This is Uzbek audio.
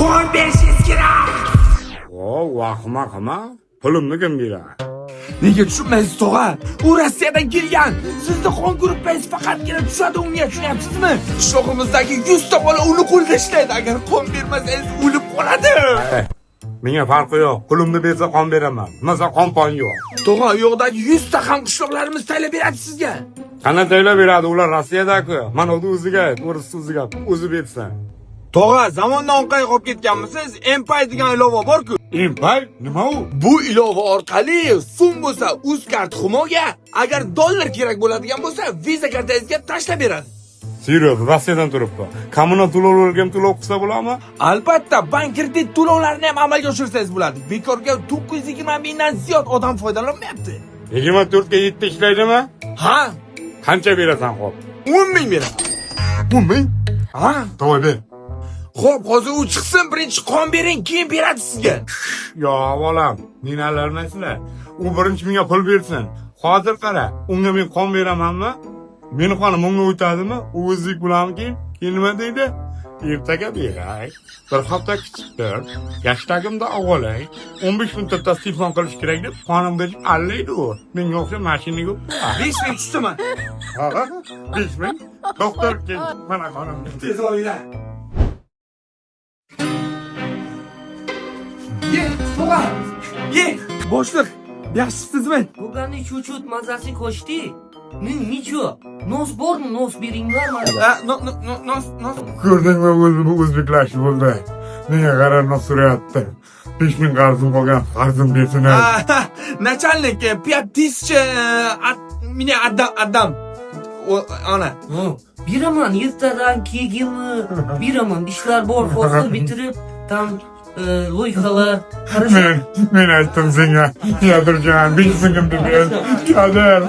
Qon berishingiz kerak. O, vahima qilma. Pulimni kim beradi? Nega tushunmaysiz, tog'a? U Rossiyadan kelgan. Sizni qon gruppangiz faqatgina tushadi unga, tushunyapsizmi? Qishlog'imizdagi 100 ta bola uni qo'lida ishlaydi. Agar qon bermasangiz, o'lib qoladi. Menga farqi yo'q. Pulimni bersa, qon beraman. Bo'lmasa, qon pon yo'q. Tog'a, u yoqdagi 100 ta ham qishloqlarimiz tayyorlab beradi sizga. Qanday tayyorlab beradi? Ular Rossiyada-ku. Mana uni o'ziga ayt, o'ris o'ziga, o'zi bersin. Tog'a, zamondan orqaga qolib ketganmisiz? Mpay degan ilova bor-ku. Impay? Nima u? Bu ilova orqali so'm bo'lsa, Uzcard, Humoga, agar dollar kerak bo'ladigan bo'lsa, Visa kartangizga tashlab beradi. Серьёз, Rossiyadan turibdi. Kommunal to'lovlarga ham to'lov qilsa bo'ladimi? Albatta, bank kredit to'lovlarini ham amalga oshirsangiz bo'ladi. Bekorga 920 mingdan ziyod odam foydalanmayapti. 24 ga 7 ishlaydimi? Ha, Qancha berasan, xo'p? 10 ming beraman. 10 ming? Ha? Давай, ber. Xo'p, hozir u chiqsin, birinchi qon bering, keyin beradi sizga. Yo, bolam, meni aldarmaysizlar. U birinchi menga pul bersin. Hozir qara, unga men qon beramanmi? Meni qonim unga o'tadimi? U o'zlik bo'ladimi keyin? Keyin nima deydi? Ertaga beray. Bir hafta kutib tur. Yashtagimda olay. 15 minutda telefon qilish kerak deb qonim berib allaydi u. Menga o'xshab mashinaga. 5 ming tushdimi? Ha, 5 ming. Doktor, kel, mana qonim. Tez olinglar. Ye, tog'a. Ye, boshliq. Yaxshisizmi? Bugunni чуть-чуть mazasi qochdi. Ничего. Nos bormi? Nos beringlar mana. Ha, no, no, no, nos, nos. Ko'rdingmi, o'zini o'zbeklashib bo'ldi. Menga qarab nos so'rayapti. 5 ming qarzim qolgan, qarzim bersin. А, начальник, 5000 от меня отдам, отдам. O, ana. Ha, beraman ertadan keyinmi beraman. Ishlar bor, hozir bitirib там loyihalar. Хорошо. Men aytdim senga, Yadirjon, 5 mingimni ber. Yadir.